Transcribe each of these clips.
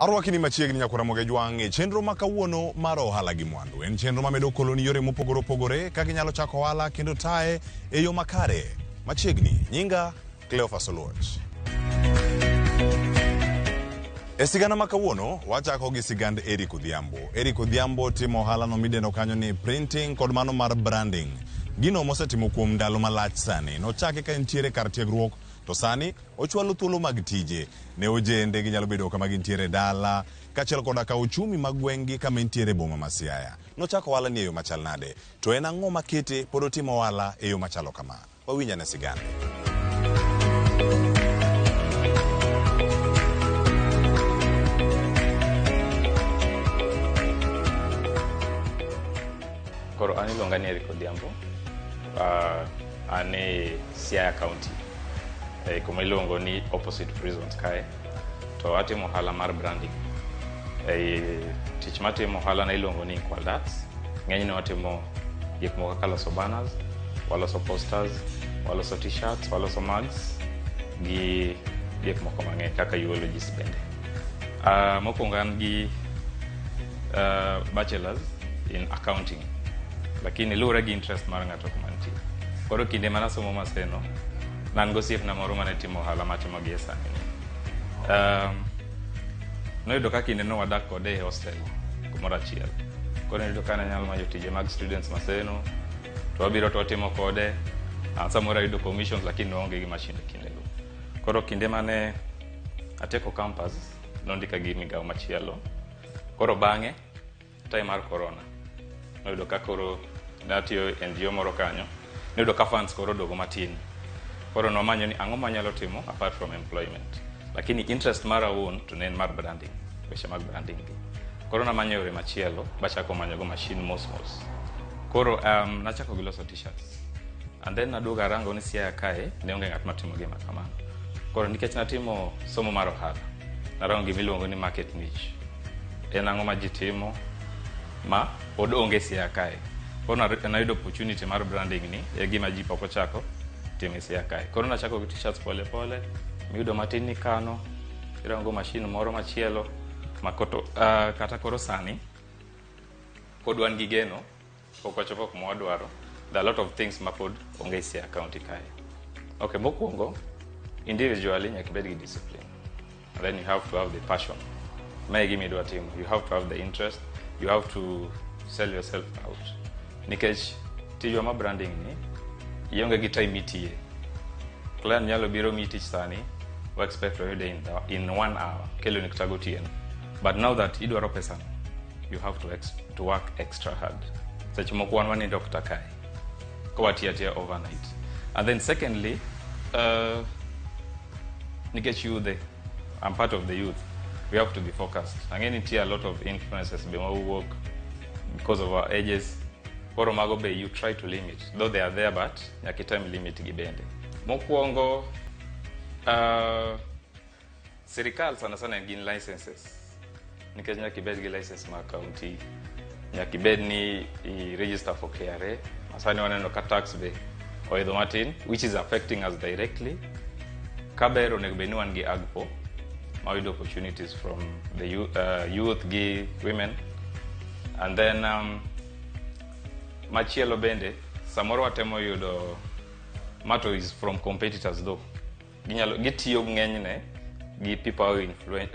Arwakini machiegni nyakwar Ramogi Ajwang' e chenro ma kawuono mar ohala gi mwandu. En chenro mamedo koloni yore mopogore opogore kaka inyalo chako ohala kendo taye e yo makare. Machiegni, nyinga Cleophas Oluoch. E sigana ma kawuono, wachako gi sigand Eric Odhiambo. Eric Odhiambo timo ohalano midendo kanyo ni printing kod mano mar branding. Gino mosetimo kuom ndalo malach sani. Nochake ka entiere kar tiegruok to sani ochwalo thuolo mag tije ne ojende ginyalo bedo kama gintiere dala kaachiel koda ka uchumi mag gweng'gi kama entiere boma ma Siaya. Nochako ohala ni e yo machal nade? To en ang'o makete pod otimo ohala e yo machalo kama? Wawinj ane sigande. Koro an iluonga ni Eric Odhiambo. An e Siaya County. E kuma iluongo ni opposite prisons kae. To atimo ohala mar branding. E tich matimo ohala na iluongo ni Inkwaldats. Ng'enyne watimo gik moko kaka loso banners, waloso posters, waloso t-shirts, waloso mugs gi gik moko mang'eny kaka eulogies bende. Mokwongo an gi bachelors in accounting lakini luwore gi interest mar ng'ato kuma nitie. Koro kinde mane asomo Maseno, ne an gosiepna moro mane timo ohala matimo gi e sani ni. Noyudo ka kinde no wadak kode e hostel kumoro achiel. Koro noyudo ka nanyalo manyo tije mag students Maseno, to wabiro to watimo kode. An samoro ayudo commissions lakini ne waonge gi machine e kindego. Koro kinde mane atieko campus, nondika gi migawo machielo. Koro bang'e, time mar corona, noyudo ka koro natiyo e NGO moro kanyo, noyudo ka funds koro oduogo matin. Koro nomanyo ni ang'o manyalo timo apart from employment. Lakini interest mara owuon to ne en mar branding, weche mag branding gi. Koro namanyo yore machielo, bachako manyo go machine mos mos. Koro nachako gi loso t-shirts. And then naduogo arango ni Siaya kae ne onge ng'at matimo gima kamano. Koro nikech natimo somo mar ohala, narango gima iluongo ni market niche. En ang'o ma ji timo ma pod onge Siaya kae. Koro nayudo opportunity mar branding ni e gima ji pok ochako timo e Siaya kae. Koro nachako gi t-shirts pole pole, miyudo matin nikano, irango machine moro machielo ma koto, kata koro sani pod wan gi geno pok wachopo kuma wadwaro. There are a lot of things ma pod onge e Siaya County kae. Okay, mokwongo individually nyaka ibed gi discipline. And then you have to have the passion. Mae gima idwa timo. You have to have the interest. You have to sell yourself out. Nikech tijwa ma branding ni, ionge gi time mitiye. Client nyalo biro miyi tich sani, wa expect wayude in 1 hour, keloni kata gotieno. But now that idwaro pesa no, you have to work extra hard. Seche moko wan wanindo kata kae. Ka watiyo atiya overnight. And then secondly, nikech yudhe, I'm part of the youth, we have to be focused. Ang'e ni nitie a lot of influences be mawuok because of our ages. Koro mago be you try to limit, though they are there but nyaka item limit gi bende. Mokwongo, sirikal sana sana gin licenses. Nikech nyaka ibed gi license mar county, nyaka ibed ni i register for KRA. Masani waneno ka tax be oidho matin, which is affecting us directly. Kaber onego bed ni wan gi AGPO, ma wayudo opportunities from the youth gi women. And then machielo bende, samoro watemo yudo, mato is from competitors though. Ginyalo, gitiyo ng'enyne gi people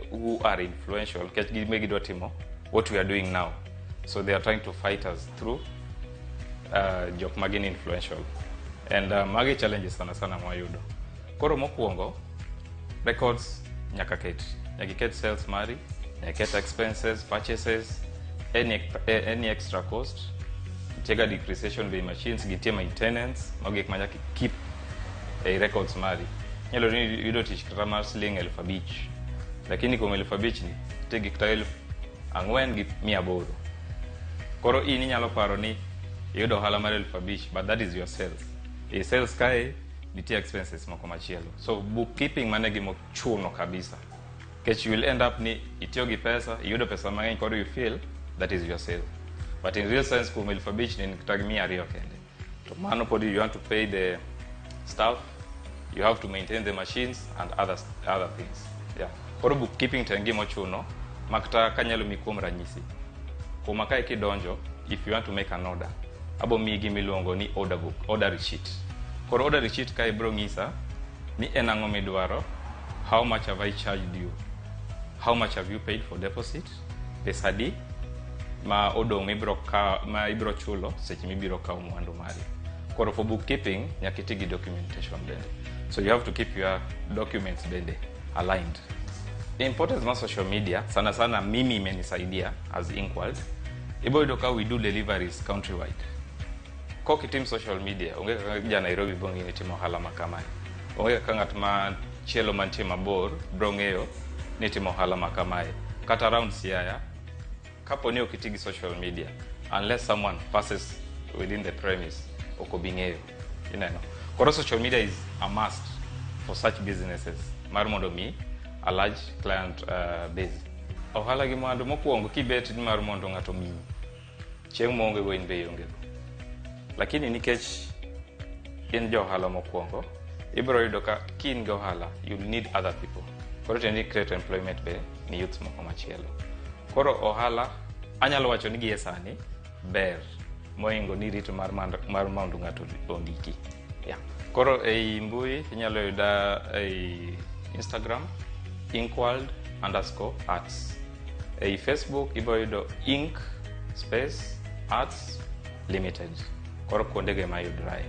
who are influential, nikech gime gidwa timo what we are doing now. So they are trying to fight us through jok ma gin influential. And magi challenges sana sana mwayudo. Koro mokwongo, records nyaka ket. Nyaka iket sales mari, nyaka iket expenses, purchases, any extra cost. Nitie ga depreciation be machines, nitie maintenance, mago gik ma nyaka keep e records mari. Inyalo ni yudo tich kata mar siling 5,000. Lakini kuom 5,000 ni, nitie gik kata 4,800. Koro in inyalo paro ni iyudo ohala mar 5,000, but that is your sales. E sales kae, nitie expenses moko machielo. So bookkeeping mano e gima ochuno kabisa. Nikech you will end up ni itiyo gi pesa, iyudo pesa mang'eny koro you feel that is your sale. But in real sense kuom 5,000 ni en kata gi 200 kende. To mano pod you want to pay the staff, you have to maintain the machines and other things. Yeah. Koro bookkeeping to en gima ochuno. Makata kanyalo mi kuom ranyisi, kuma kae kidonjo, if you want to make an order, abo miyi gimiluongo ni order book, order receipt. Koro order receipt kae biro ng'isa ni en ang'o midwaro, how much have I charged you, how much have you paid for deposit, pesa adi ma odong' mibiro ka, ma ibiro chulo seche mibiro kawo mwandu mari. Koro for bookkeeping nyaka iti gi documentation bende. So you have to keep your documents bende aligned. The importance mar social media sana sana mimi imenisaidia as Inkworld. Ibo yudo ka we do deliveries countrywide. Kok itim social media, onge kaka ja Nairobi biro ng'eyo ni itimo ohala ma kamae. Onge kaka ng'at ma chielo mantie mabor biro ng'eyo ni itimo ohala ma kamae. Kata around Siaya, kapo ni ok iti gi social media, unless someone passes within the premise, ok obi ng'eyo. Ineno? Koro social media is a must for such businesses mar mondo mi a large client base. Ohala gi mwandu mokwongo kibet ni mar mondo ng'ato omiyi, chieng' maonge go in be ionge go. Lakini nikech in ja ohala mokwongo, ibiro yudo ka kin gi ohala, you'll need other people. Koro tiende ni create employment be ni youths moko machielo. Koro ohala anyalo wacho ni gie sani ber mohingo ni rito mar mondo ng'ato ondiki. Yeah. Koro ei mbui inyalo yuda ei Instagram inkworld_arts. Ei Facebook ibo yudo ink space arts limited. Koro kuondego ema yudrae.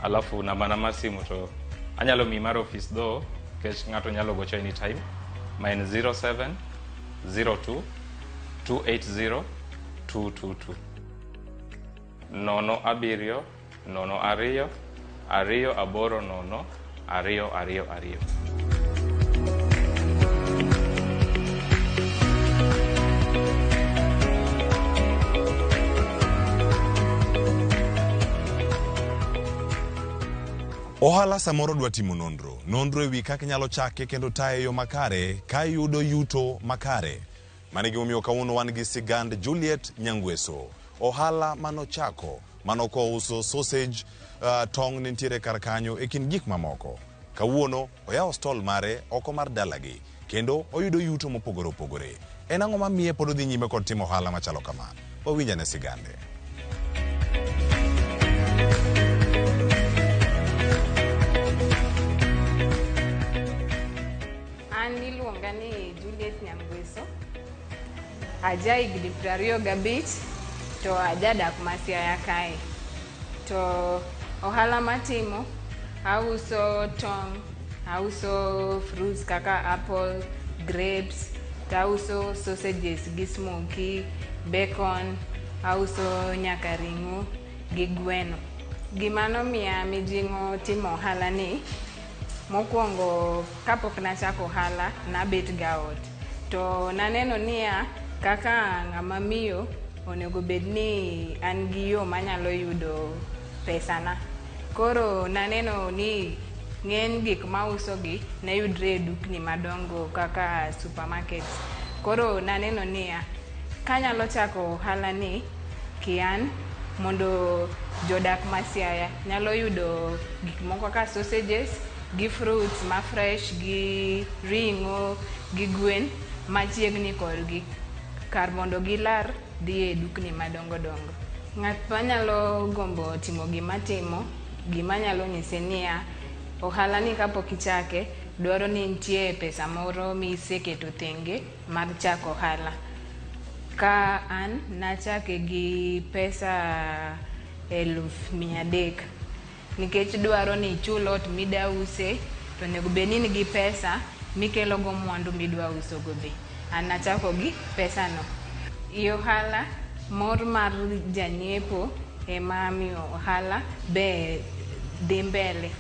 Alafu namba na mar simu to anyalo miyi mar office though, nikech ng'ato nyalo gocho anytime, ma en 07 02 280 222. 0 7 0 2 2 8 0 2 2 2. Ohala samoro dwa timo nonro. Nonro ewi kaka inyalo chake kendo taye e yo makare ka iyudo yuto makare. Mano e gimomiyo kawuono wan gi sigand Juliet Nyangweso. Ohala manochako, mano kouso sausage, tong' nentiere kar kanyo e kind gik mamoko. Kawuono oyawo stall mare oko mar dalagi kendo oyudo yuto mopogore opogore. En ang'o mamiye pod odhi nyime kod timo ohala machalo kama? Wawinj ane sigande. An iluonga ni Juliet Nyangweso. Aja higni 25 to ajadak ma Siaya kae. To ohala matimo, auso tong', auso fruits kaka apple, grapes, to auso sausages gi smoky, bacon, auso nyaka ring'o gi gweno. Gima nomiya mijing'o timo ohala ni, mokwongo kapok nachako ohala, nabet ga ot. To naneno niya, kaka ng'ama miyo, onego bed ni an gi yo manyalo yudo pesana. Koro naneno ni ng'eny gik mauso gi ne yudre e dukni madongo kaka supermarkets. Koro naneno niya, kanyalo chako ohala ni kian mondo jodak ma Siaya nyalo yudo gik moko kaka sausages gi fruits ma fresh gi ring'o gi gwen machiegni kodgi kar mondo gilar dhi e dukni madongo dongo. Ng'at manyalo gombo timo gima timo, gima nyalo nyise niya, ohala ni kapok ichake, dwaro ni nitie pesa moro miseketo thenge mar chako ohala. Ka an nachake gi pesa 300,000 nikech dwaro ni ichul ot midwa use, to onego bed ni in gi pesa mikelo go mwandu midwa uso go be. An nachako gi pesa no. I ohala, mor mar janyiepo ema miyo ohala be dhi mbele.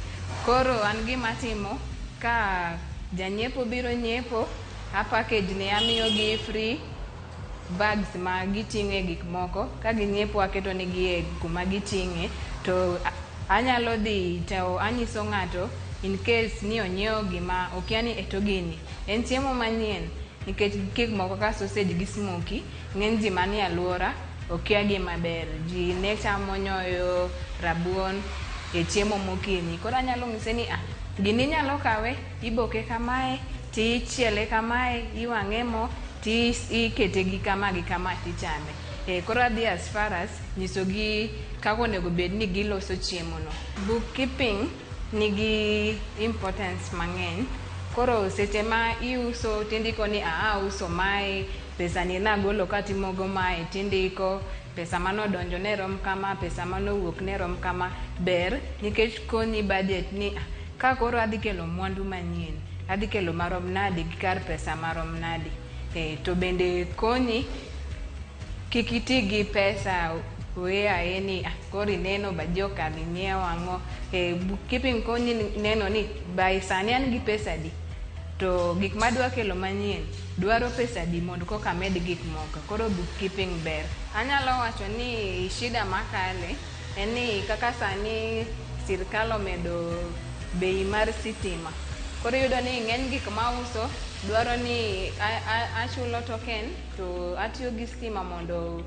Koro an gima atimo, ka janyiepo biro nyiepo, a package ne amiyo gi free bags ma giting'e gik moko. Ka ginyiepo aketo negi e kuma giting'e, to anyalo dhi to anyiso ng'ato in case ni onyiewo gima okia ni eto gini en chiemo manyien, nikech gik moko kaka sausage gi smoky ng'eny ji manie alwora okia gima ber. Ji ne chamo nyoyo, rabuon e chiemo mokinyi. Koro anyalo nyise ni gini inyalo kawe, iboke kamae, tichiele kamae, iwang'e mo, Ti ikete gi kama gi kama tichame. Koro adhi as far as nyisogi kaka onego bed ni giloso chiemo no. Bookkeeping nigi importance mang'eny. Koro seche ma iuso tindiko ni auso mae, pesa ni nagolo katimogo mae, tindiko pesa manodonjo ne rom kama, pesa manowuok ne rom kama. Ber nikech konyi budget ni ka koro adhi kelo mwandu manyien, adhi kelo marom nadi gi kar pesa marom nadi. To bende konyi kik iti gi pesa we aye ni koro ineno ba ji okadho inyiewo ang'o. Bookkeeping konyi neno ni by sani an gi pesa adi, to gik madwa kelo manyien dwaro pesa adi mondo koka amed gik moko. Koro bookkeeping ber. Anyalo wacho ni shida makale en ni kaka sani sirkal omedo bei mar sitima. Koro iyudo ni ng'eny gik mauso dwaro ni achulo token to atiyo gi stima mondo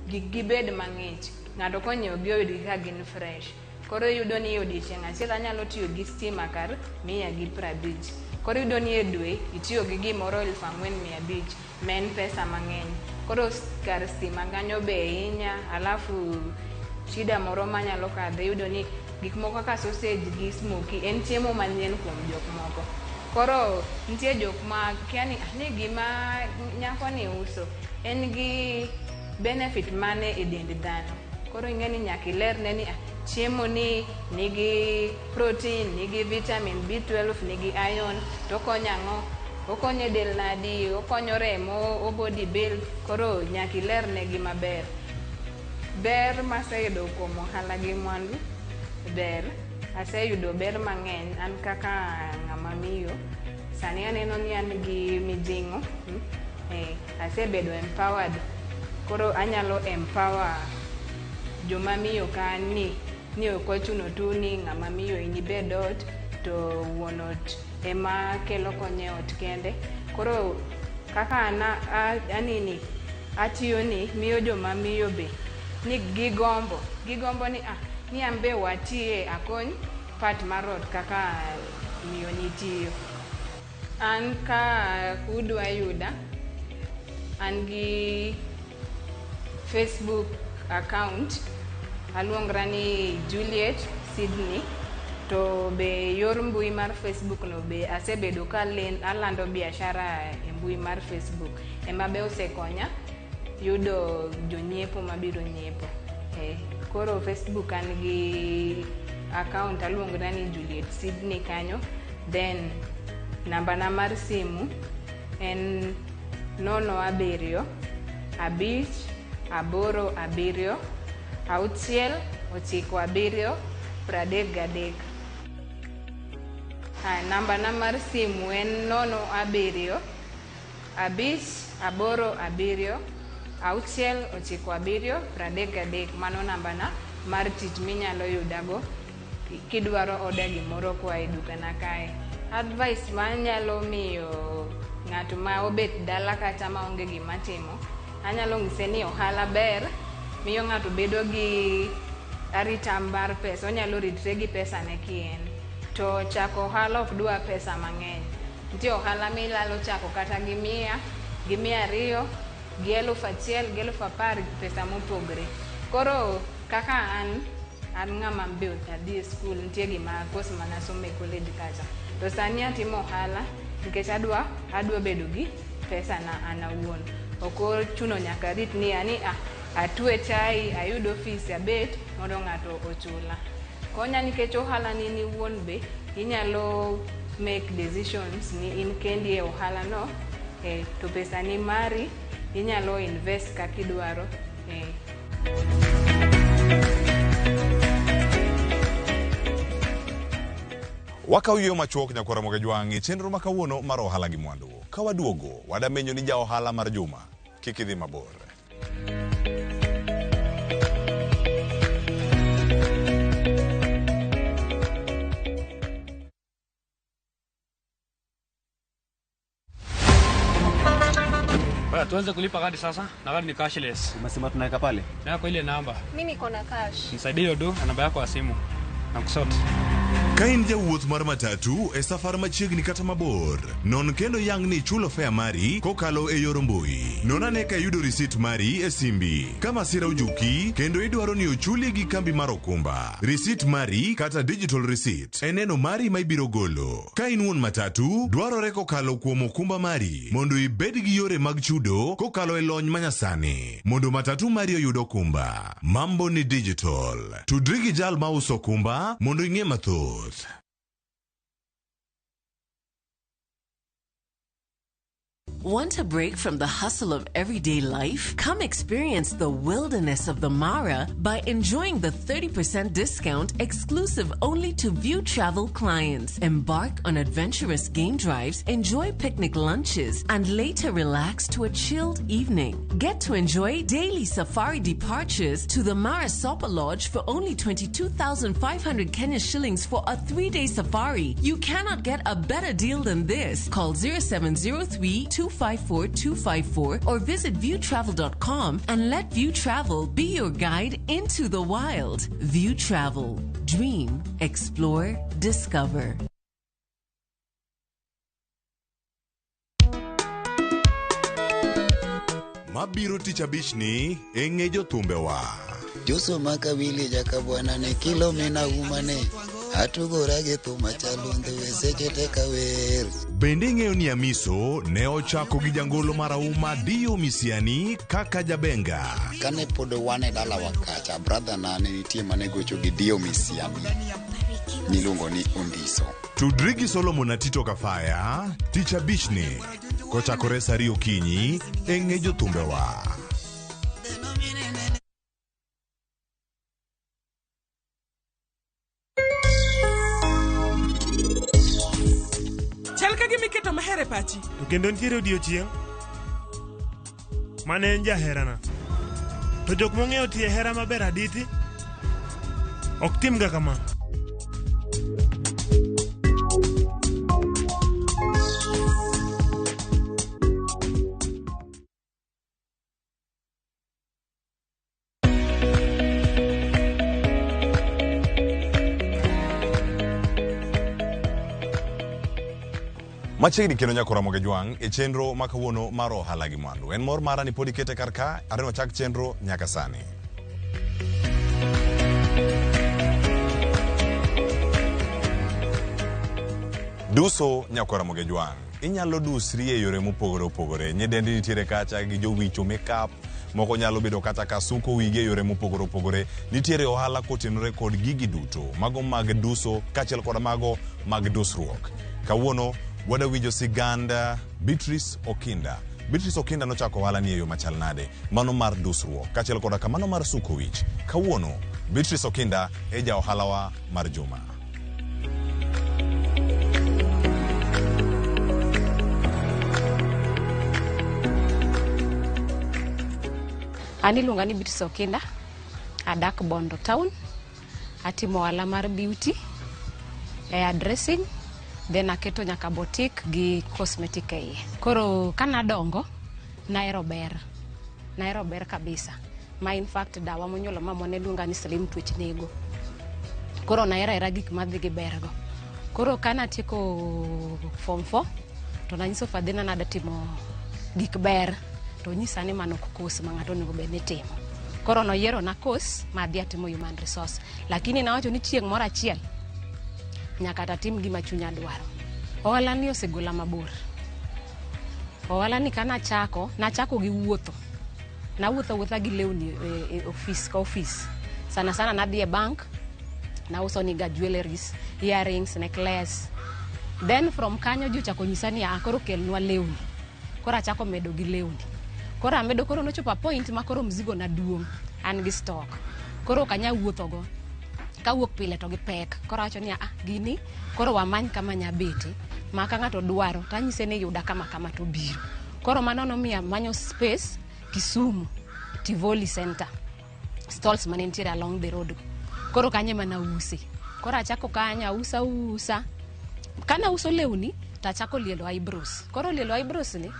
gibed mang'ich. Ng'ato konyiewo gi oyudgi ka gin fresh. Koro iyudo ni odiochieng' achiel anyalo tiyo gi stima kar 150. Koro iyudo ni e dwe itiyo gi gimoro 4,500 ma en pesa mang'eny. Koro kar stima kanyo be hinya, alafu shida moro manyalo kadhe iyudo ni gik moko kaka sausage gi smoky en chiemo manyien kuom jok moko. Koro nitie jok ma kia ni gima nyako ni uso en gi benefit mane e dend dhano. Koro ing'e ni nyaka ilerne ni chiemo ni nigi protein, nigi vitamin B12, nigi iron, to okonyo ang'o? Okonyo e del nadi, okonyo remo, o body build. Koro nyaka ilerne gi maber. Ber maseyudo kuom ohala gi mwandu ber. Aseyudo ber mang'eny an kaka ng'ama miyo. Sani aneno ni an gi mijing'o. Asebedo empowered. Koro anyalo empower joma miyo ka ni ok ochuno tu ni ng'ama miyo in ibed ot to wuon ot ema kelo kony e ot kende. Koro kaka an anini atiyo ni miyo joma miyo be ni gigombo ni ni an be watiye akony part mar ot kaka miyo ni tiyo. An ka udwa yuda, an gi Facebook account aluongra ni Juliet Sydney. To be yor mbui mar Facebook no be asebedo ka alando biashara e mbui mar Facebook. Ema be osekonya yudo jonyiepo mabiro nyiepo. Koro Facebook an gi account aluongra ni Juliet Sydney kanyo. Then namba na mar simu en 07 5 8 7 6 9 7 33. Namba na mar simu en 07 5 8 7 6 9 33. Mano namba na mar tich minyalo yudago kidwaro order gimoro koa e dukana kae. Advice manyalo miyo ng'ato ma obet dala kata maonge gima timo, anyalo nyise ni ohala ber, miyo ng'ato bedo gi arita mar pesa, onyalo ritre gi pesa ne kien. To chako ohala ok dwa pesa mang'eny. Nitie ohala milalo chako kata gi 100, gi 200, gi 1,000, gi 10,000, pesa mopogre. Koro kaka an ng'ama be adhi e skul, nitie gima course manasomo e college kacha. To sani atimo ohala nikech adwa bedo gi pesa na an awuon. Ok ochuno nyaka arit ni ani atwe chai, ayud ofis abet mondo ng'ato ochula. Konya nikech ohala ni in iwuon be inyalo make decisions ni in kendi e ohala no, to pesa ni mari inyalo invest kaka idwaro. Wakaw yweyo machuok nyakwara Mogajwang' e chenro ma kawuono mar ohala gi mwandu. Ka waduogo, wadamenyo ni ja ohala mar juma. Kik idhi mabor. Tuanze kulipa kadi sasa, na kadi ni cashless. Umesema tunaweka pale? Na kwa ile namba. Mimi niko na cash. Nisaidie hiyo do na namba yako ya simu. Na kusort. Ka in jawuoth mar matatu e safar machiegni kata mabor, non kendo yang ni ichulo fare mari kokalo e yor mbui. Non ane ka iyudo risit mari e simbi. Ka masira ojuki kendo idwaro ni ochuli gi kambi mar okumba, risit mari kata digital receipt en neno mari ma ibiro golo. Ka in wuon matatu, dwarore kokalo kuom okumba mari mondo ibed gi yore mag chudo kokalo e lony manyasani mondo matatu mari oyud okumba. Mambo ni digital. Tudri gi jal mauso okumba mondo ing'e mathoth. Want a break from the hustle of everyday life? Come experience the wilderness of the Mara by enjoying the 30% discount exclusive only to View Travel clients. Embark on adventurous game drives, enjoy picnic lunches, and later relax to a chilled evening. Get to enjoy daily safari departures to the Mara Sopa Lodge for only 22,500 Kenya shillings for a 3-day safari. You cannot get a better deal than this. Call 0703 254 254 or visit viewtravel.com and let View Travel be your guide into the wild. View Travel. Dream, explore, discover. Mabiro tich abich ni e ng'e jothumbewa. Josoma kawili jaka bwana ne kilo mina umane atugora gi thum machalundhe we seche te kawer. Bende ing'eyo ni Amiso ne ochako gi jangolo marahuma Dio Misiani kaka jabenga. Kane pod wan e dalawa kacha, brother na ne nitie mane gocho gi Dio Misiani miluongo ni Ondiso. Tudri gi Solomon Atito Kafaya tich abich ni kochakore saa ariyo okinyi e ng'e jothumbewa. Chal ka gima iketo maher e pachi. To kendo nitiere odiochieng' mane en jaherana. To jok mong'eyo tie hera maber aditi ok timga kama. Machiegni kendo nyako Ramogi Jwang' e chenro ma kawuono mar ohala gi mwandu. En mor mara ni pod ikete kar ka, areno chak chenro nyaka sani. Duso nyako Ramogi Jwang'. Inyalo dusri e yore mopogore opogore. Nyidendi nitiere kacha gi jowicho makeup, moko nyalo bedo kata ka suko wigi e yore mopogore opogore. Nitiere ohala kotenore kod gigi duto, mago mag duso kaachiel kod mago mag dusruok. Kawuono wadwa winjo sigand Beatrice Okinda. Beatrice Okinda nochako ohala ni e yo machal nade, mano mar dusruok kaachiel koda kamano mar suko wich. Kawuono Beatrice Okinda e ja ohalawa mar juma. An iluonga ni Beatrice Okinda, adak Bondo Town, atimo ohala mar beauty, hair dressing, then aketo nyaka boutique gi cosmetic e iye. Koro kanadongo, nahero ber, nahero ber kabisa. Ma in fact dawa monyuolo mama ne luonga ni slim twech nego. Koro nahero ahera gik madhi gi ber go. Koro kanatieko form 4, to nanyiso fadhina ni adwa timo gik ber, to onyisa ni mano ok course ma ng'ato onego bed ni timo. Koro noyiero na course ma adhi atimo human resource. Lakini nawacho ni chieng' moro achiel nyaka tatim gima chunya dwaro. Ohala ni osegola mabor. Ohala ni kanachako, nachako gi wuotho. Nawuotho awuotha gi lewni e office ka office. Sana sana nadhi e bank, nauso niga jewelries, earrings, necklace. Then from kanyo ji ochako nyisa ni ah, koro kelnwa lewni. Koro achako medo gi lewni. Koro amedo, koro nochopo a point ma koro mzigo na duong', an gi stock. Koro ok anyal wuotho go. Kawuok pile to gi pek. Koro awacho ni ah, gini koro wamany kama anya bete ma ka ng'ato dwaro to anyise ni yuda kama kama to obiro. Koro mano nomiyo amanyo space Kisumu, Tivoli Center. Stalls mane nitiere along the road. Koro kanyo ema nause. Koro achako kanyo ausa ausa. Kana uso lewni to achako lielo eyebrows. Koro lielo eyebrows ni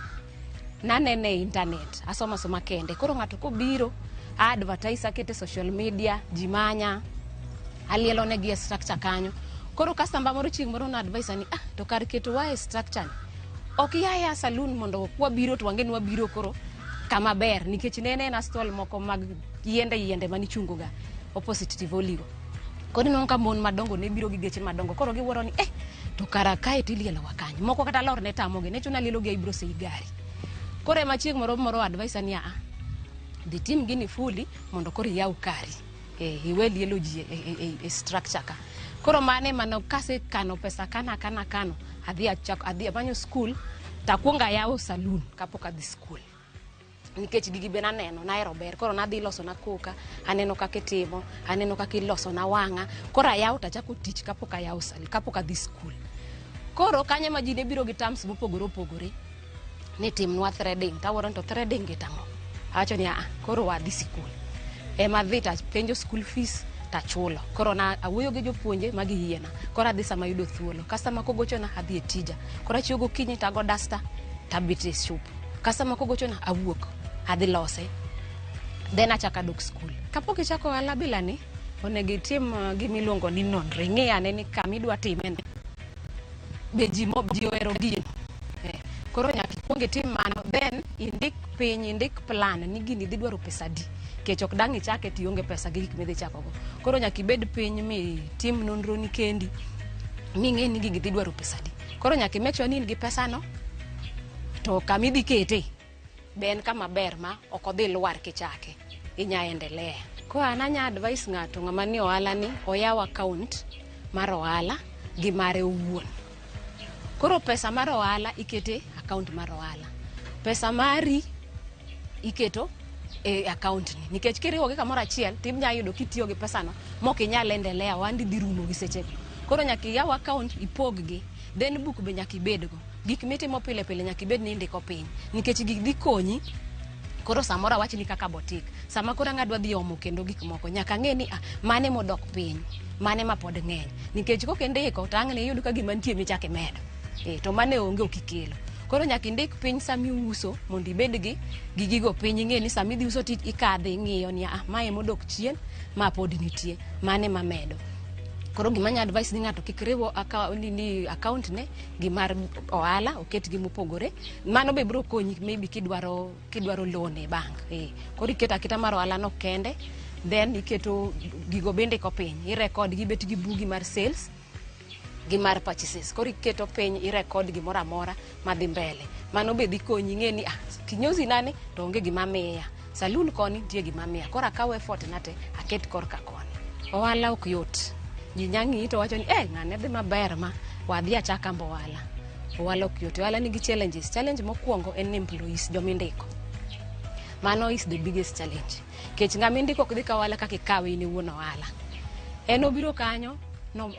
nanene e internet, asoma asoma kende. Koro ng'ato kobiro, a advertise akete social media, ji manya, alielo negi e structure kanyo. Koro customer moro chieng' moro na advise ni, ah, to kar keto wa e structure ni ok yaya saloon mondo wabiro to wang'e ni wabiro koro kama ber, nikech ne en stall moko mag yiende yiende manichungo ga opposite Tivoli go. Koro ineno ka mon madongo ne biro gi geche madongo, koro giwuoro ni, eh, to kara kae tilielo wa kanyo. Moko kata lor ne tamogi, ne chuna lielo gi ibro sei gari. Koro ema chieng' moro moro advice ni, ah, dhi tim gini fully mondo koro iyaw kari, iwe lielo ji e structure ka. Koro mane mano kasekano pesa kana kana kano, adhi achako, adhi amanyo school, takuongo ayawo saloon kapok adhi school, nikech gigi be naneno nahero ber. Koro nadhi loso na koka, aneno kaka itimo, aneno kaka iloso na wang'a. Koro ayawo tachako tich kapok ayawo kapok adhi school. Koro kanyo ma ji ne biro gi terms mopogore opogore ni timnwa threading, tawuoro ni to threading gi tang'o. Awacho ni, aa, koro wadhi sikul. Ema dhi tapenjo school fees, tachulo. Koro na awuoyo gi jopuonje ma giyiena. Koro adhi sama ayudo thuolo. Customer kogochona, adhi e tija. Koro achiewo gokinyi, tago dasta, tabet e shop. Customer kogochona, awuok adhi lose, then achako adok skul. Kapok ichako ohala bilani, onego itim gimiluongo ni nonro. Ing'i ane ni kama idwa time no be ji ohero gino. Koro nyaka ikuong itim mano, then indik piny, indik plan ni gini dhi dwaro pesa adi, nikech ok dang' ichake tionge pesa gi gik midhi chakogo. Koro nyaka ibed piny mitim nonro ni kendi ming'e ni gigi dhi dwaro pesa adi. Koro nyaka i make sure ni in gi pesa no, to kama idhi kete be en kama ber ma ok odhi lwar kichake, inya endelea. Koro an anya advice ng'ato, ng'ama nie ohala, ni oyaw account mar ohala gi mare owuon. Koro pesa mar ohala ikete account mar ohala, pesa mari iketo e account ni, nikech kiriwogi kamoro achiel tinya yudo kitiyo gi pesano mok inyal endelea, ohandi dhi rumo gi sechego. Koro nyaka iyaw account, ipog gi, then book be nyaka ibedgo. Gik mitimo pile pile nyaka ibed ni indiko piny, nikech gik dhi konyi. Koro samoro awach ni kaka boutique, sama koro ang' adwa dhi omo kendo gik moko, nyaka ang'e ni, ah, mane modok piny, mane ma pod ng'eny, nikech kok indiko to ang' ne iyud ka gima nitie michako imedo, to mane onge ok ikelo. Koro nyaka indik piny sama iuso mondo ibed gi gigo piny, ing'e ni sama idhi uso ti ikadhe, ing'iyo ni, ah, mae modok chien, ma pod nitie, mane mamedo. Koro gima anya advice ni ng'ato kik riwo ni account ne gi mar ohala, oket gi mopogore. Mano be biro konyi maybe kidwaro loan e bank. Koro iketo aketa mar ohala no kende, then iketo gigo bende indiko piny, i record gi, bet gi bugi mar sales gi mar purchases. Koro iketo piny, i record gimoro amora madhi mbele. Mano be dhi konyi ing'e ni, ah, kinyozi nani to onge gima miya, saloon koni nitie gima miya, koro akawo effort na te aket korka koni. Ohala ok yot. Ji nya ng'iyi to wacho ni, eh, ng'ane dhi maber, ma wadhi achak ambo ohala. Ohala ok yot. Ohala nigi challenges. Challenge mokwongo en ni employees, jomindiko. Mano is the biggest challenge, nikech ng'ama indiko ok dhi kawo ohala kaka ikawe in iwuon. Ohala en obiro kanyo no,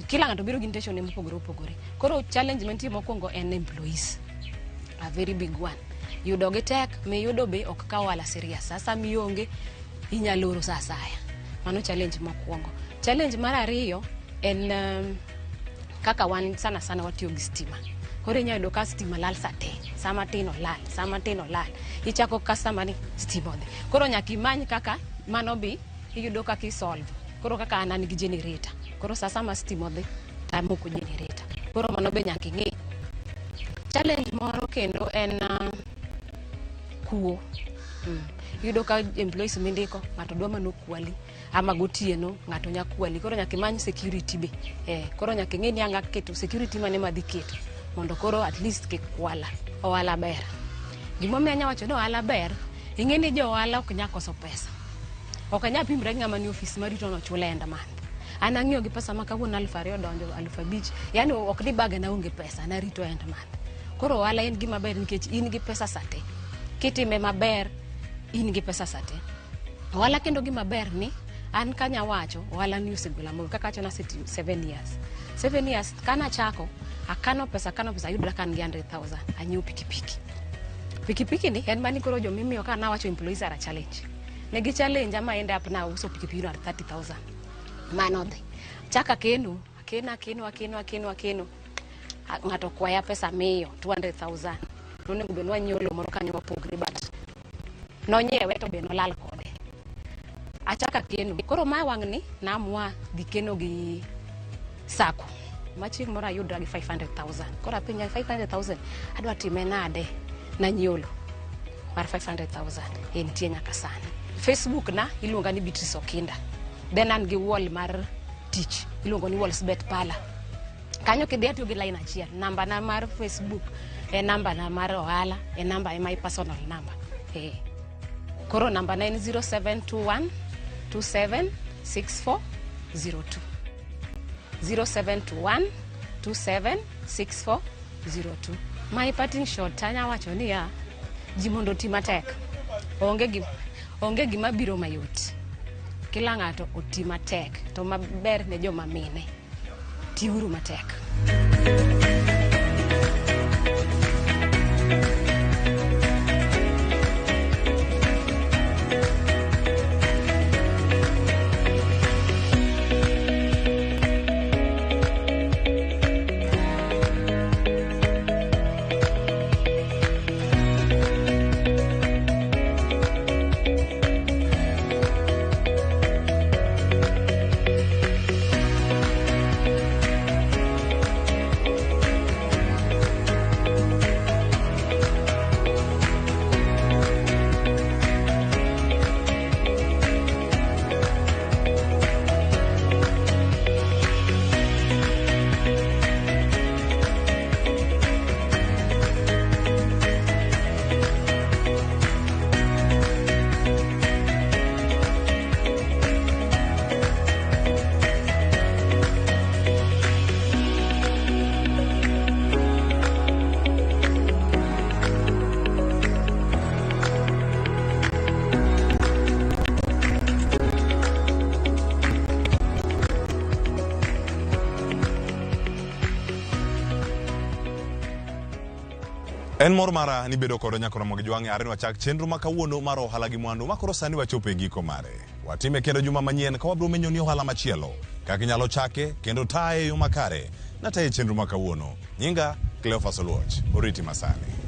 kila ng'ato biro gi intention ne mopogore opogore. Koro challenge mantie mokwongo en employees, a very big one. Yudo gi tek, miyudo be ok kaw ohala serious. Sasa mionge inyalo oro sa asaya. Mano challenge mokwongo. Challenge mar ariyo en kaka wan sana sana watiyo gi stima. Koro inyalo yudo ka stima lal sa te, sama tin olal, sama tin olal, ichako customer ni stima odhi. Koro nyaka imany kaka mano bi iyudo kaka isolve. Koro kaka an gi generator, koro sa sama stima odhi tamoko generator. Koro mano be nyaka ing'i. Challenge moro kendo en kuo. Iyudo ka employees mindiko, ng'ato dwa mana okwali, ama gotieno ng'ato nya kwali. Koro nyaka imany security be. Koro nyaka ing'e ni ang' keto security mane madhi keto mondo koro at least kik kwala. Ohala ber. Gimomiyo anya wacho ni ohala ber, ing'e ni jo ohala ok nya koso pesa. Ok anya pimre gi ng'ama ni ofis marito nochule end month. An ang'iyo gi pesa ma kawuono 2000 donjo, 5000, yani ok ni baga na onge pesa, narito end month. Koro ohala en gima ber nikech in gi pesa sate. Kitime maber, in gi pesa sate. Ohala kendo gima ber ni an kanya wacho ohala ni osegola mabor. Kaka wacho, nasetiyo 7 years, 7 years kanachako akano pesa, akano pesa, ayudra ka an gi 100,000, anyiewo pikipiki. Pikipiki ni en mani. Koro jomimiyo ka nawacho employees are a challenge, negi challenge ama end up na uso pikipiki no at 30,000. Mano dhi chaka akeno, akeno, akeno, akeno, akeno, akeno. Ng'ato okwaya pesa, miyo 200,000. Nonego bed ni wanyiewo lowo moro kanyo wapogre, but nonyiewe to be nolal kode. Achako akeno. Koro ma wang' ni naamua dhi keno gi sacco ma chieng' moro ayudra gi 500,000. Koro apenja 500,000 adwa time nade nanyiolo mar 500,000 e nitie nyaka sani. Facebook na iluonga ni Beatrice Okinda. Then an gi wall mar tich iluongo ni Wallsbet Parlor. Kanyo kidhi atiyo gi line achiel. Namba na mar Facebook e namba na mar ohala e namba e my personal number. Eh. Koro namba na en 0721 27 6402. 0721 276402. My parting shot anya wacho niya, ji mondo oti matek. Onge gi onge gima biro mayot. Kila ng'ato oti matek to maber ne joma mine. Tiuru matek. En mor mara ni bedo kod nyakora mag jwang'e are ni wachak chenro ma kawuono mar ohala gi mwandu ma koro sani wachopo e giko mare. Watime kendo juma manyien ka wabiro menyo ni ohala machielo kaka inyalo chake kendo taye e yo makare. Nataye chenro ma kawuono. Nyinga Cleophas Oluoch. Oriti masani.